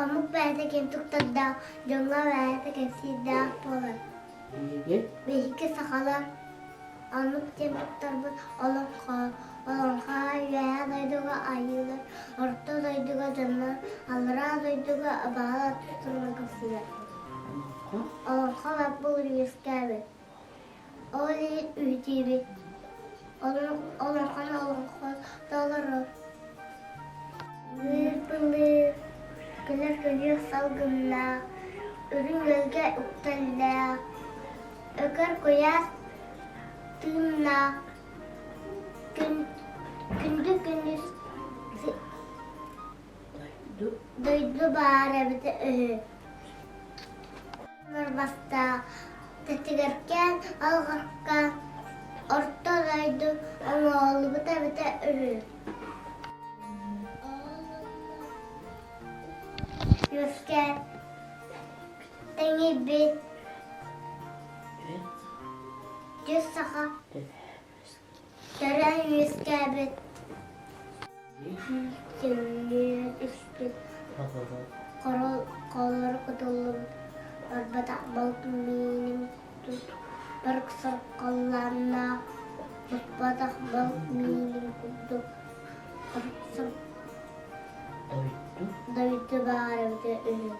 Омук бэйэтэ киэн туттардаах, дьоҥҥо бэйэтэ кэпсиирдээх буолар. Биһиги сахалар оннук диэн туттарбыт олоҥхо, олоҥхо үөһээ дойдуга айыылар, орто дойдуга дьоннор, аллараа дойдуга абаҕалар тустарынан кэпсииллэр. Олоҥхо лаппыл үөскээбит. Ол иһин үһүтүүбүт. Олоҥхону олоҥхо толорор. Былыр кэлэр көнүөх салгыннаах, үрүҥ ыалга үктэллээх, өкөр куйаас тыыннаах, күндү күнүс дойду баар эбитэ үһү. Норбастаах, тэтигэркээн алҕаска орто дойду оҥоһуллубута эбитэ үһү. Үөскээн тэҥийбит түс саха төрөөн үөскээбит Силлиэ түспүт, холлоро кутуллубут, барбатах балык миинин курдук барыксар халлааннаах, буспатах балык миинин курдук барыксар дойду баар эбитэ үһү.